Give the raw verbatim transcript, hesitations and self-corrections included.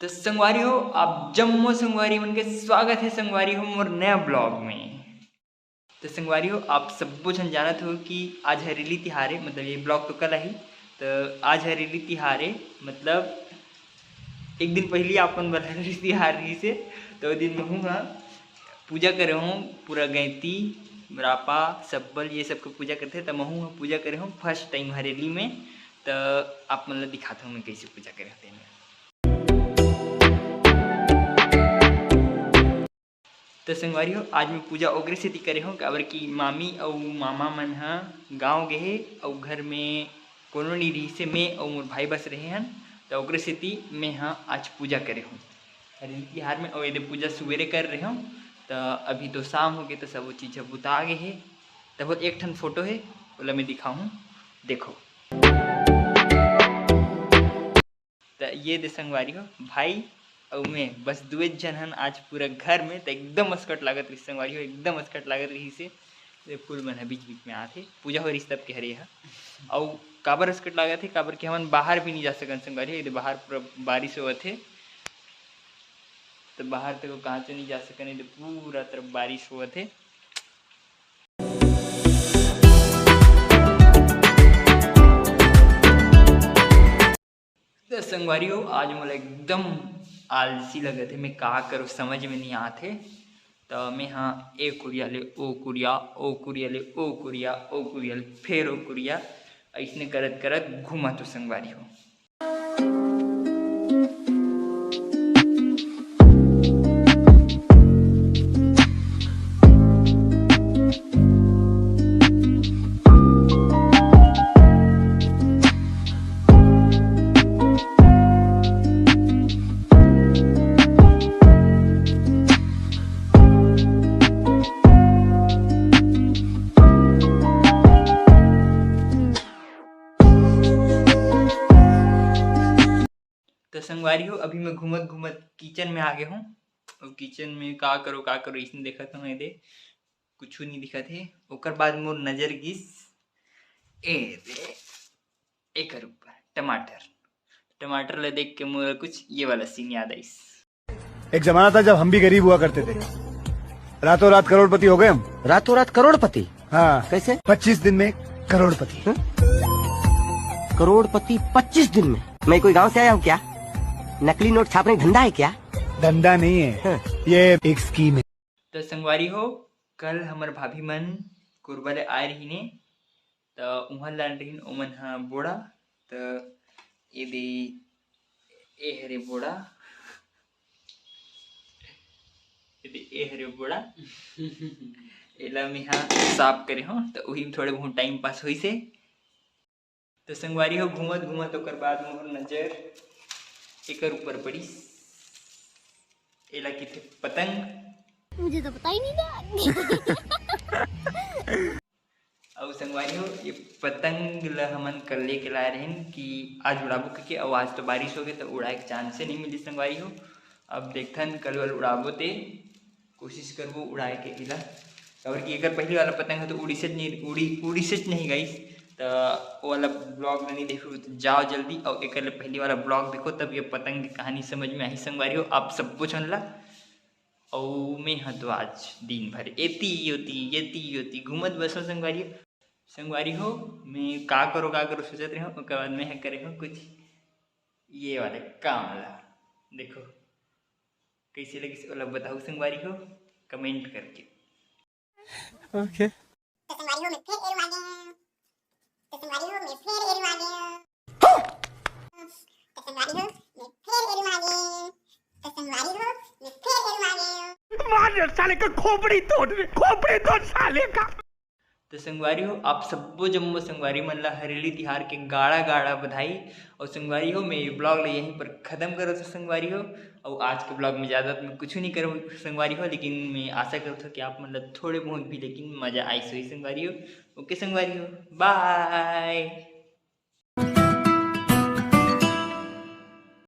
तो संगवारी हो, आप जम्मो संगवारी मन के स्वागत है संगवारी हो मोर नया ब्लॉग में। तो संगवारी हो, आप सब्बो झन जानत हो कि आज हरेली तिहार है, मतलब ये ब्लॉग तो कल ही, तो आज हरेली तिहार है, मतलब एक दिन पहली आप मन बर हरेली तिहार रहिस हे, तो वो दिन महू हा पूजा करे हूँ, पूरा गैंती, रापा, सब्बल ये सब के पूजा करथे, तो महू हा पूजा करे हूँ फर्स्ट टाइम हरेली में। तो आप मन ला दिखाता हूँ मैं कैसे पूजा करे हूँ तेन। तो संगवारी हो, आज मैं पूजा ओकरे सेती करे हूँ, काबर कि मामी अउ मामा मन ह गाँव गे हे, अउ घर में कोनो नइ रहिस हे, मैं अउ मोर भाई बस रहे हन, तो ओकरे सेती मैं ह आज पूजा करे हूँ हरेली तिहार में। अउ एदे पूजा सुबेरे कर रहे हूँ, तो अभी तो शाम हो गए, तो सब वो चीज ह बुता गे हे। तब एक ठन फोटो हे, ओला मैं दिखाहूँ, देखो। त ये दे संगवारी हो, भाई अउ मैं बस दुए झन हन आज पूरा घर में, त एकदम असकट लागत रहिस संगवारी हो, एकदम असकट लागत रहिस हे। ये फूल मन ह बीच बीच में आथे, पूजा हो रहिस तब के हरे ह। अउ काबर असकट लागत हे, काबर कि हमन बाहर भी नहीं जा सकन संगवारी हो, ये दे बाहर पूरा बारिश होवत हे, तो बाहर तक कहाँ नहीं जा सकन, ये दे पूरा तरफ बारिश होवत हे। तो संगवारी हो, आज मोला एकदम आलसी लगत हे, मैं का करूँ समझ में नहीं आत हे। तो मैं हाँ ए कुरिया ले ओ कुरिया, ओ कुरिया ले ओ कुरिया, ओ कुरिया ले फेर ओ कुरिया, ऐसने करत करत घूमत हो संगवारी हो। तो संगवारी हो, अभी मैं घूमत घूमत किचन में आ गए हूँ। अब किचन में का करो का करो, इसने देखत हूँ, ये दे कुछ नहीं दिखत हे। ओकर बाद मोर नजर गिस ए दे एकर ऊपर, टमाटर। टमाटर ला देख के मोर कुछ ये वाला सीन याद आइस। एक जमाना था जब हम भी गरीब हुआ करते थे, रातों रात करोड़पति हो गए हम। रातों रात करोड़पति? हाँ। कैसे? पच्चीस दिन में करोड़पति। हम्म? करोड़पति पच्चीस दिन में? मैं कोई गांव से आया हूँ क्या? नकली नोट छापने का धंधा है क्या? धंधा नहीं है, हाँ। ये एक स्कीम है। तो संगवारी हो, कल हमर भाभी मन कोरबा ले आए रहिन हे, त उहाँ लान रहिन ओमन ह बोड़ा, त ए दे ए हरे बोड़ा, ए दे ए हरे बोड़ा, एला मेहा साफ करे हो, त उही में थोड़े बहुत टाइम पास होइस हे। तो संगवारी हो, घूमत घूमत ओकर बाद मोर नजर एकर ऊपर पड़िस, एला किथे पतंग। मुझे तो पता ही नहीं था। अउ संगवारी हो, ये पतंग ल हमन कल लेके लाए रहेन कि आज उड़ाबो करके, अउ आज तो बारिश हो गए तो उड़ाए के चांस नहीं मिली संगवारी हो। अब देखथन कल वाला उड़ाबो ते कोशिश करबो उड़ाए के एला, काबर कि एकर पहली वाला पतंग ह तो उड़ीसेच नहीं, उड़ी उड़ीसेच नहीं गाइस। त ओ वाला ब्लॉग नहीं देखो तो जाओ जल्दी, अउ एकर ले पहली वाला ब्लॉग देखो, तब ये पतंग की कहानी समझ में आही संगवारी हो आप सबो झन ला। अउ मैं ह तो आज दिन भर एती ओती एती ओती घूमत बसो संगवारी हो। संगवारी हो, मैं का करो का करो सोचत रहे हूँ, ओकर बाद मैं ह करे हूँ कुछ ये वाले काम ला। देखो कैसे लगिस ओला बताओ संगवारी हो कमेंट करके। ओके। तो संगवारी हो, मैं फिर एरू आ गया। तो संगवारी हो, मैं फिर एरू आ गया। तो संगवारी हो, मैं फिर एरू आ गया। तो संगवारी हो, मैं फिर एरू आ गया। मार रे साले का खोपड़ी तोड़ रे, खोपड़ी तोड़ साले का। तो संगवारी हो, आप सब्बो जम्मो संगवारी मन ला हरेली तिहार के गाड़ा गाड़ा बधाई। और संगवारी हो, मैं ये ब्लॉग ला यहीं पर खत्म करत हूँ संगवारी हो। और आज के ब्लॉग में ज़्यादा तो मैं कुछ नहीं करूँ संगवारी हो, लेकिन मैं आशा करता हूँ कि आप मन ला थोड़े बहुत भी लेकिन मज़ा आइस होही संगवारी हो। ओके संगवारी हो, बाय।